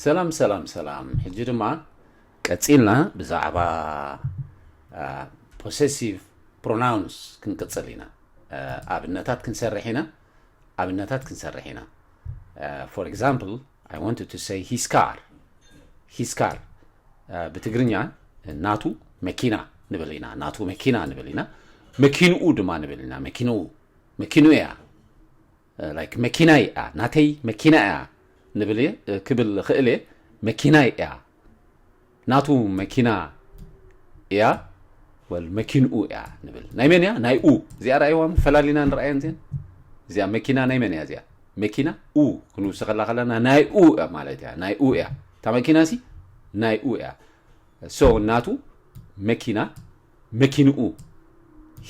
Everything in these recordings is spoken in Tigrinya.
ሰላም ሰላም ሰላም። ሕጂ ድማ ቀጺልና ብዛዕባ possessive pronouns ክንቅጽል ኢና። ኣብነታት ክንሰርሕ ኢና። ኣብነታት ክንሰርሕ ኢና። For example, I wanted to say his car. His car ብትግርኛ ናቱ መኪና ንብል ኢና። ናቱ መኪና ንብል ኢና። መኪንኡ ድማ ንብል ኢና። መኪንኡ መኪንኡ እያ። Like መኪናይ እያ፣ ናተይ መኪና እያ ንብል እየ፣ ክብል እኽእል እየ። መኪናይ እያ፣ ናቱ መኪና እያ፣ ወል መኪንኡ እያ ንብል። ናይ መን እያ? ናይ ኡ። እዚኣ ረኣይዋ፣ ፈላሊና ንረኣየን እዚአን። እዚኣ መኪና ናይ መን እያ? እዚኣ መኪና ኡ ክንውስኸላ ከለና ናይ ኡ እያ ማለት እያ። ናይ ኡ እያ እታ መኪና ሲ ናይ ኡ እያ። So ናቱ መኪና መኪንኡ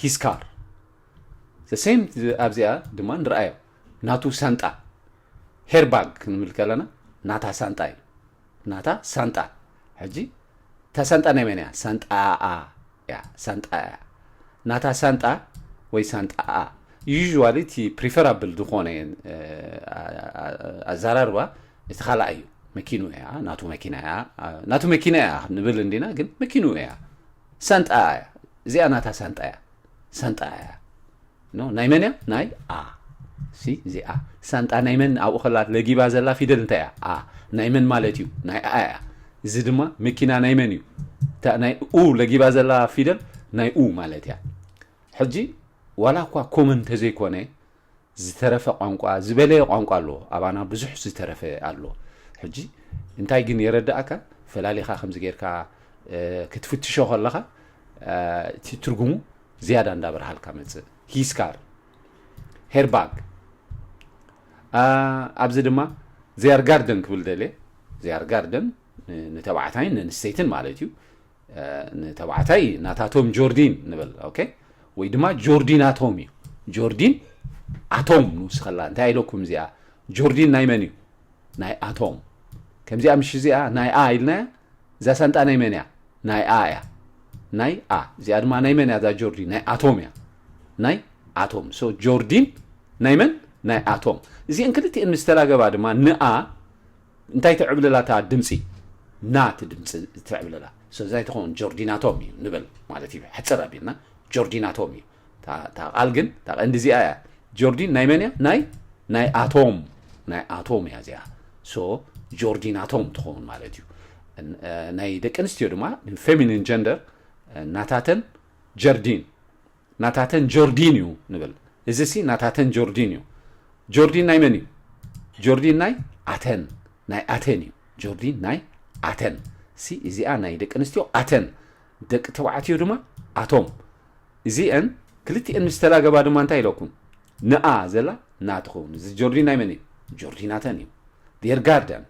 his car። The same ኣብዚኣ ድማ ንረኣዮ። ናቱ ሳንጣ፣ her bag ክንብል ከለና ናታ ሳንጣ እዩ። ናታ ሳንጣ። ሕጂ እታ ሳንጣ ናይ መን እያ? ሳንጣኣ እያ። ሳንጣ እያ። ናታ ሳንጣ ወይ ሳንጣኣ። Usually እቲ preferable ዝኾነ ኣዘራርባ እቲ ካልኣይ እዩ። መኪኑ እያ፣ ናቱ መኪና እያ። ናቱ መኪና እያ ንብል እንዲና፣ ግን መኪኑ እያ። ሳንጣ እያ። እዚኣ ናታ ሳንጣ እያ። ሳንጣ እያ። No፣ ናይ መን እያ? ናይ ኣ። ሲ እዚኣ ሳንጣ ናይ መን? ኣብኡ ከላ ለጊባ ዘላ ፊደል እንታይ እያ? ኣ። ናይ መን ማለት እዩ? ናይ ኣ እያ። እዚ ድማ መኪና ናይ መን እዩ? እታ ናይ ኡ ለጊባ ዘላ ፊደል ናይ ኡ ማለት እያ። ሕጂ ዋላ እኳ common እንተዘይኮነ፣ ዝተረፈ ቋንቋ፣ ዝበለየ ቋንቋ ኣሎ። ኣባና ብዙሕ ዝተረፈ ኣሎ። ሕጂ እንታይ ግን የረዳእካ? ፈላሊኻ ከምዚ ጌርካ ክትፍትሾ ከለኻ እቲ ትርጉሙ ዝያዳ እንዳበርሃልካ መጽእ። His car፣ her bag። ኣብዚ ድማ their garden ክብል ደልየ። Their garden ንተባዕታይን ንንስተይትን ማለት እዩ። ንተባዕታይ ናታቶም ጆርዲን ንብል። ኦኬ፣ ወይ ድማ ጆርዲናቶም እዩ። ጆርዲን ኣቶም ንውስኸላ። እንታይ ኢለኩም እዚኣ? ጆርዲን ናይ መን እዩ? ናይ ኣቶም። ከምዚኣ ምሽ እዚኣ ናይ ኣ ኢልናያ። እዛ ሳንጣ ናይ መን እያ? ናይ ኣ እያ። ናይ ኣ። እዚኣ ድማ ናይ መን እያ? እዛ ጆርዲን ናይ ኣቶም እያ። ናይ ኣቶም። So ጆርዲን ናይ መን? ናይ ኣቶም። እዚአን ክልቲአን ምስ ተላገባ ድማ ንኣ እንታይ ተዕብለላ? እታ ድምፂ፣ ናት ድምፂ ተዕብለላ። So እዛ ኣይትኸውን፣ ጆርዲናቶም እዩ ንብል ማለት እዩ። ሕፅር ኣቢልና ጆርዲናቶም እዩ። እታ ቃል ግን እታ ቀንዲ እዚኣ እያ። ጆርዲን ናይ መን እያ? ናይ ናይ ኣቶም። ናይ ኣቶም እያ እዚኣ። So ጆርዲናቶም ትኸውን ማለት እዩ። ናይ ደቂ ኣንስትዮ ድማ ፌሚኒን ጀንደር ናታተን ጀርዲን፣ ናታተን ጆርዲን እዩ ንብል። እዚ ሲ ናታተን ጆርዲን እዩ። ጆርዲን ናይ መን እዩ? ጆርዲን ናይ ኣተን፣ ናይ ኣተን እዩ። ጆርዲን ናይ ኣተን። ሲ እዚኣ ናይ ደቂ ኣንስትዮ ኣተን፣ ደቂ ተባዕትዮ ድማ ኣቶም። እዚአን ክልቲአን ምስ ተላገባ ድማ እንታይ ኢለኩም? ንኣ ዘላ ና ትኸውን። እዚ ጆርዲን ናይ መን እዩ? ጆርዲን ኣተን እዩ። Their garden፣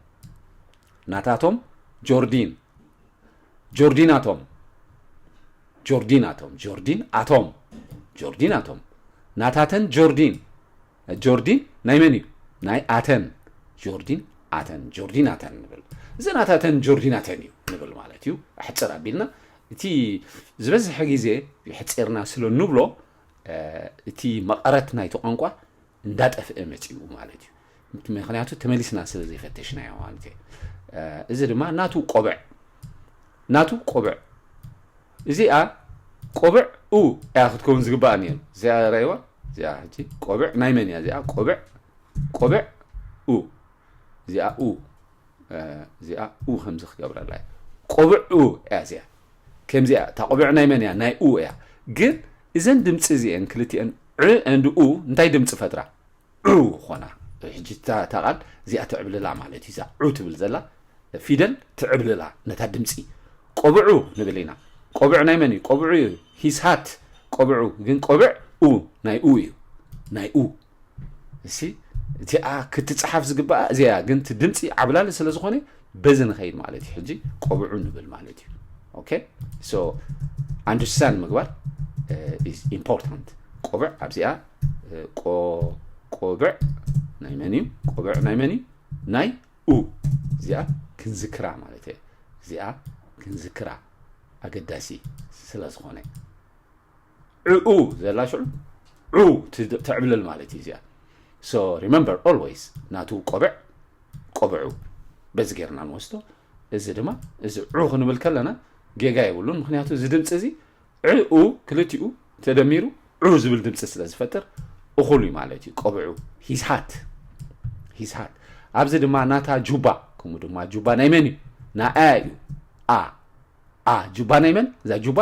ናታቶም ጆርዲን። ጆርዲን ኣቶም። ጆርዲን ኣቶም። ጆርዲን ኣቶም። ጆርዲን ኣቶም። ናታተን ጆርዲን። ጆርዲን ናይ መን እዩ? ናይ ኣተን። ጆርዲን ኣተን። ጆርዲን ኣተን ንብል። እዚ ናታተን ጆርዲን ኣተን እዩ ንብል ማለት እዩ። ኣሕፅር ኣቢልና፣ እቲ ዝበዝሐ ግዜ ሕፂርና ስለ ንብሎ፣ እቲ መቐረት ናይቲ ቋንቋ እንዳጠፍአ መፂኡ ማለት እዩ። ምክንያቱ ተመሊስና ስለ ዘይፈተሽናዮ ማለት እዩ። እዚ ድማ ናቱ ቆብዕ፣ ናቱ ቆብዕ። እዚኣ ቆብዕ ኡ እያ ክትከውን ዝግባኣ ነይሩ። እዚኣ ራይዋ፣ እዚኣ ሕጂ ቆብዕ ናይ መን እያ? እዚኣ ቆብዕ፣ ቆብዕ ኡ፣ እዚኣ ኡ፣ እዚኣ ኡ ከምዚ ክገብረላ እየ። ቆብዕ ኡ እያ እዚኣ። ከምዚኣ እታ ቆብዕ ናይ መን እያ? ናይ ኡ እያ። ግን እዘን ድምፂ እዚአን ክልቲአን ዕ and ኡ እንታይ ድምፂ ፈጥራ? ዑ ኾና። ሕጂ እታ ቃል እዚኣ ትዕብልላ ማለት እዩ። እዛ ዑ ትብል ዘላ ፊደል ትዕብልላ ነታ ድምፂ። ቆብዑ ንብል ኢና። ቆብዕ ናይ መን እዩ? ቆብዑ እዩ። His hat። ቆብዑ ግን ቆብዕ ኡ ናይ ኡ እዩ። ናይ ኡ። እሲ እቲኣ ክትፅሓፍ ዝግባኣ እዚኣ ግን እቲ ድምፂ ዓብላሊ ስለ ዝኾነ በዚ ንኸይድ ማለት እዩ። ሕጂ ቆብዑ ንብል ማለት እዩ። Okay? So understand ምግባር is important። ቆብዕ ኣብዚኣ ቆብዕ ናይ መን እዩ? ቆብዕ ናይ መን እዩ? ናይ ኡ። እዚኣ ክንዝክራ ማለት እየ። እዚኣ ክንዝክራ ኣገዳሲ ስለ ዝኾነ ዕኡ ዘላ ሽዑ ዑ ተዕብልል ማለት እዩ እዚኣ። So remember always ናቱ ቆብዕ ቆብዑ። በዚ ጌርና ንወስዶ። እዚ ድማ እዚ ዑ ክንብል ከለና ጌጋ የብሉን። ምክንያቱ እዚ ድምፂ እዚ ዕኡ ክልቲኡ ተደሚሩ ዑ ዝብል ድምፂ ስለ ዝፈጥር እኹል እዩ ማለት እዩ። ቆብዑ ሂስሃት ሂስሃት። ኣብዚ ድማ ናታ ጁባ፣ ከምኡ ድማ ጁባ ናይ መን እዩ? ናኣ እዩ። ኣ ኣ ጁባ ናይ መን? እዛ ጁባ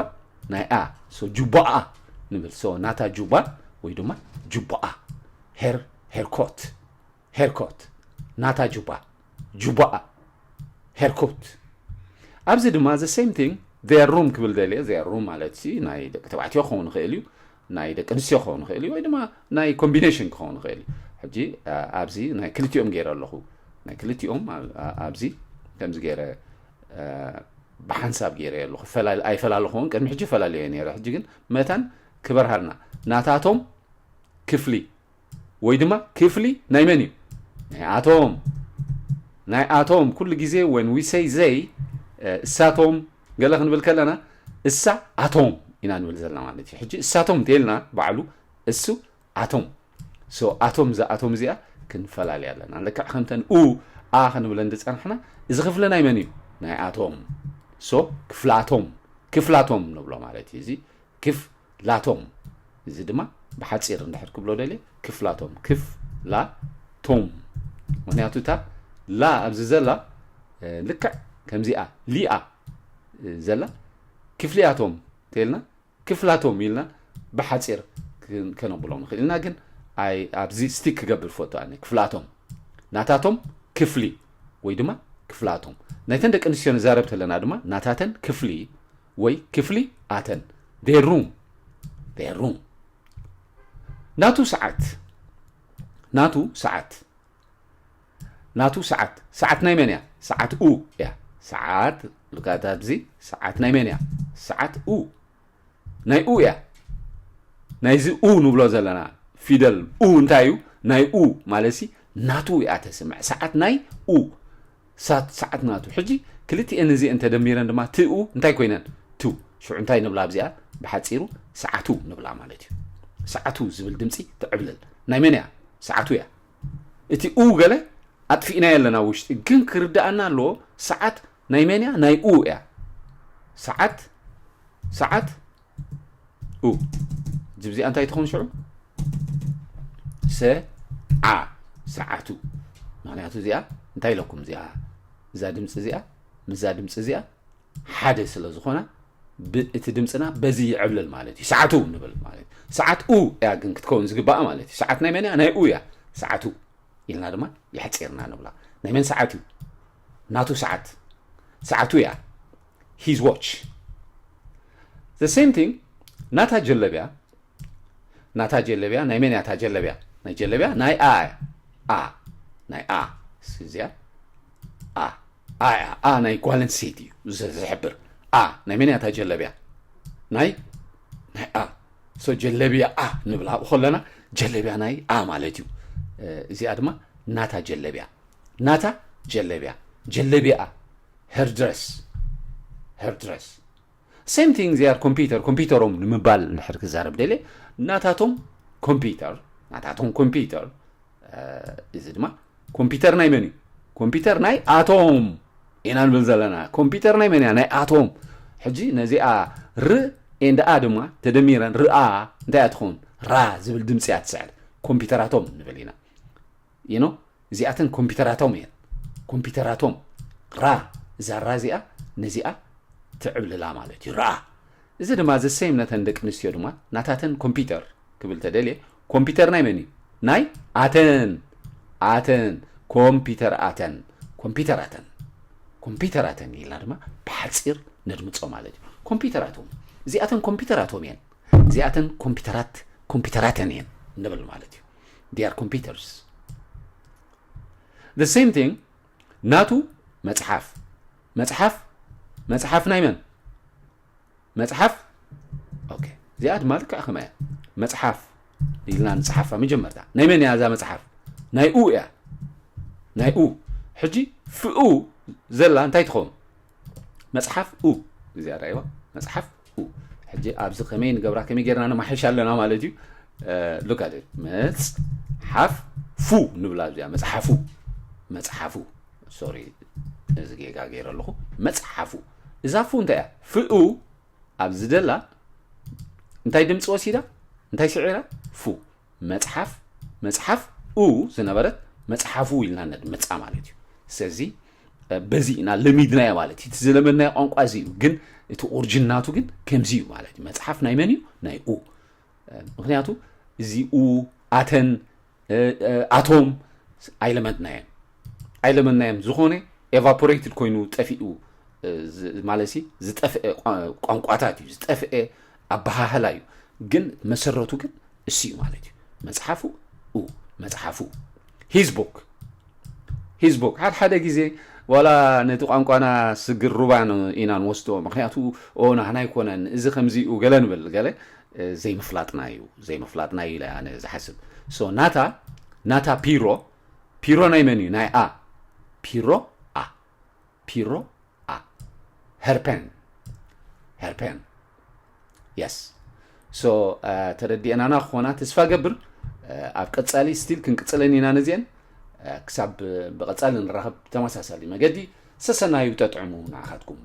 ናይ ኣ። ሶ ጁባኣ ንብል። ሶ ናታ ጁባ ወይ ድማ ጁባኣ። ሄር ሄርኮት ሄርኮት ናታ ጁባ ጁባኣ ሄርኮት። ኣብዚ ድማ the same thing their room ክብል ደልየ። Their room ማለት ሲ ናይ ደቂ ተባዕትዮ ክኸውን ይኽእል እዩ፣ ናይ ደቂ ኣንስትዮ ክኸውን ይኽእል እዩ፣ ወይ ድማ ናይ ኮምቢኔሽን ክኸውን ይኽእል እዩ። ሕጂ ኣብዚ ናይ ክልቲኦም ገይረ ኣለኹ። ናይ ክልቲኦም ኣብዚ ከምዚ ገይረ ብሓንሳብ ገይረ ኣለኹ። ኣይፈላለኹን። ቅድሚ ሕጂፈላለየ ነይረ። ሕጂ ግን መታን ክበርሃልና ናታቶም ክፍሊ ወይ ድማ ክፍሊ ናይ መን እዩ? ናይ ኣቶም። ናይ ኣቶም ኩሉ ግዜ when we say they እሳቶም ገለ ክንብል ከለና እሳ ኣቶም ኢና ንብል ዘለና ማለት እዩ። ሕጂ እሳቶም እንተልና ባዕሉ እሱ ኣቶም። ሶ ኣቶም እዛ ኣቶም እዚኣ ክንፈላልያ ኣለና። ልክዕ ከምተን ኡ ኣ ክንብለን ዝፀናሕና እዚ ክፍሊ ናይ መን እዩ? ናይ ኣቶም። ሶ ክፍላቶም ክፍላቶም ንብሎ ማለት እዩ። እዚ ክፍላቶም። እዚ ድማ ብሓፂር እንድሕር ክብሎ ደልየ ክፍላቶም ክፍላቶም። ምክንያቱ እታ ላ ኣብዚ ዘላ ልክዕ ከምዚኣ ሊኣ ዘላ ክፍልያቶም ተልና ክፍላቶም ኢልና ብሓፂር ከነብሎም ንኽእል ኢና። ግን ኣይ ኣብዚ ስቲክ ክገብር ፈቱ ኣነ ክፍላቶም ናታቶም ክፍሊ ወይ ድማ ክፍላቶም። ናይተን ደቂ ኣንስትዮ ንዛረብ ተለና ድማ ናታተን ክፍሊ ወይ ክፍሊ ኣተን their room their room። ናቱ ሰዓት ናቱ ሰዓት ናቱ ሰዓት ሰዓት ናይ መን እያ? ሰዓት ኡ እያ። ሰዓት ልካት ኣብዚ ሰዓት ናይ መን እያ? ሰዓት ኡ ናይ ኡ እያ። ናይዚ ኡ ንብሎ ዘለና ፊደል ኡ እንታይ እዩ? ናይ ኡ ማለት ሲ ናቱ እያ ተስምዕ። ሰዓት ናይ ኡ ሳት ሰዓት ናቱ። ሕጂ ክልቲኤን እዚኤን ተደሚረን ድማ ትኡ እንታይ ኮይነን? ቱ። ሽዑ እንታይ ንብላ ኣብዚኣ? ብሓፂሩ ሰዓቱ ንብላ ማለት እዩ። ሰዓቱ ዝብል ድምፂ ትዕብልል። ናይ መን እያ? ሰዓቱ እያ። እቲ ኡ ገለ ኣጥፊእናዮ ኣለና ውሽጢ፣ ግን ክርዳኣና ኣለዎ። ሰዓት ናይ መን እያ? ናይ ኡ እያ። ሰዓት ሰዓት ኡ። እዚ ብዚኣ እንታይ ትኸውን ሽዑ? ሰዓ ሰዓቱ። ምክንያቱ እዚኣ እንታይ ኢለኩም? እዚኣ እዛ ድምፂ እዚኣ ምስዛ ድምፂ እዚኣ ሓደ ስለ ዝኾና ብ- እቲ ድምፅና በዚ ይዕብልል ማለት እዩ። ሰዓቱ ንብል ማለት እዩ። ሰዓት ኡ እያ ግን ክትከውን ዝግባኣ ማለት እዩ። ሰዓት ናይ መን እያ? ናይ ኡ እያ። ሰዓቱ ኢልና ድማ የሕፂርና ንብላ። ናይ መን ሰዓት እዩ? ናቱ ሰዓት። ሰዓቱ እያ። His watch። The same thing። ናታ ጀለብያ ናታ ጀለብያ ናይ መን እያ? እታ ጀለብያ ናይ ጀለብያ ናይ ኣ እያ። ኣ ናይ ኣ እዚኣ ኣ ኣ እያ። ኣ ናይ ጓል ኣንስተይቲ እዩ ዝ- ዝሕብር። ኣ ናይ መን እያ? እታ ጀለብያ ናይ ናይ ኣ ሶ ጀለብያ ኣ ንብል ኣብኡ ከለና ጀለብያ ናይ ኣ ማለት እዩ። እ፣ እዚኣ ድማ ናታ ጀለብያ ናታ ጀለብያ ጀለብያ ኣ her dress her dress same thing they are computer ኮምፒውተሮም ንምባል እንድሕር ክዛረብ ደልየ ናታቶም ኮምፒውተር ናታቶም ኮምፒውተር እ፣ እዚ ድማ ኮምፒውተር ናይ መን እዩ? ኮምፒውተር ናይ ኣቶም ኢና ንብል ዘለና። ኮምፒውተር ናይ መን እያ? ናይ ኣቶም። ሕጂ ነዚኣ ር ኤንድ ኣ ድማ ተደሚረን ርኣ እንታይ እያ ትኸውን? ራ ዝብል ድምፂ እያ ትስዕር። ኮምፒውተራቶም ንብል ኢና። You know እዚኣተን ኮምፒውተራቶም እየን። ኮምፒውተራቶም ራ እዛ ራ እዚኣ ነዚኣ ትዕብልላ ማለት እዩ። ራ እዚ ድማ the same ነተን ደቂ ኣንስትዮ ድማ ናታተን ኮምፒውተር ክብል ተደልየ ኮምፒውተር ናይ መን እዩ? ናይ ኣተን ኣተን ኮምፒውተር ኣተን ኮምፒውተር ኣተን ኮምፒውተር ኣተን ኢልና ድማ ብሓፂር ነድምፆ ማለት እዩ። ኮምፒውተር ኣቶም እዚኣተን ኮምፒውተር ኣቶም እየን። እዚኣተን ኮምፒውተራት ኮምፒውተራተን እየን ንብል ማለት እዩ። They are computers። The same thing ናቱ መፅሓፍ መፅሓፍ መፅሓፍ ናይ መን መፅሓፍ okay እዚኣ ድማ ልክዕ ከመ እያ መፅሓፍ ኢልና ንፅሓፋ መጀመርታ ናይ መን እያ እዛ መፅሓፍ ናይ ኡ እያ ናይ ኡ ሕጂ ፍኡ ዘላ እንታይ ትኸውን መፅሓፍ ኡ እዚኣ ዳይዋ መፅሓፍ ኡ ሕጂ ኣብዚ ከመይ ንገብራ ከመይ ጌርና ነማሕሽ ኣለና ማለት እዩ look at it መፅሓፍ ፉ ንብላ እዚኣ መፅሓፉ መፅሓፉ sorry እዚ ጌጋ ገይረ ኣለኹ። መጽሓፉ። እዛ ፉ እንታይ እያ? ፍኡ ኣብ ዝደላ እንታይ ድምፂ ወሲዳ? እንታይ ስዒራ? ፉ። መጽሓፍ፣ መጽሓፍ ኡ ዝነበረት መጽሓፉ ኢልና ነድምፃ ማለት እዩ። ስለዚ በዚ ኢና ለሚድናዮ ማለት እዩ። እቲ ዝለመድናዮ ቋንቋ እዚ እዩ፣ ግን እቲ ኦሪጅናቱ ግን ከምዚ እዩ ማለት እዩ። መጽሓፍ ናይ መን እዩ? ናይ ኡ። ምክንያቱ እዚ ኡ፣ ኣተን፣ ኣቶም ኣይለመድናዮም ኣይለመድናዮም። ዝኾነ ኤቫፖሬትድ ኮይኑ ጠፊኡ ማለት ዝጠፍአ ቋንቋታት እዩ፣ ዝጠፍአ ኣበሃህላ እዩ። ግን መሰረቱ ግን እሱ እዩ ማለት እዩ። መፅሓፉ ኡ መፅሓፉ his book his book ሓደ ሓደ ግዜ ዋላ ነቲ ቋንቋና ስግር ሩባ ኢና ንወስዶ። ምክንያቱ ኦ ናህና ኣይኮነን እዚ ከምዚ እዩ ገለ ንብል ገለ ዘይምፍላጥና እዩ ዘይምፍላጥና እዩ ኢለ ኣነ ዝሓስብ። ሶ ናታ ናታ ፒሮ ፒሮ ናይ መን እዩ? ናይ ኣ ፒሮ ኣ ፒሮ ኣ her pen her pen yes so ተረዲእናና ክኾና ተስፋ ገብር። ኣብ ቀጻሊ ስቲል ክንቅጽለን ኢና ነዚአን ክሳብ ብቐጻሊ ንራኸብ ተመሳሳሊ መገዲ ሰሰናዩ ተጥዕሙ ንዓኻትኩም።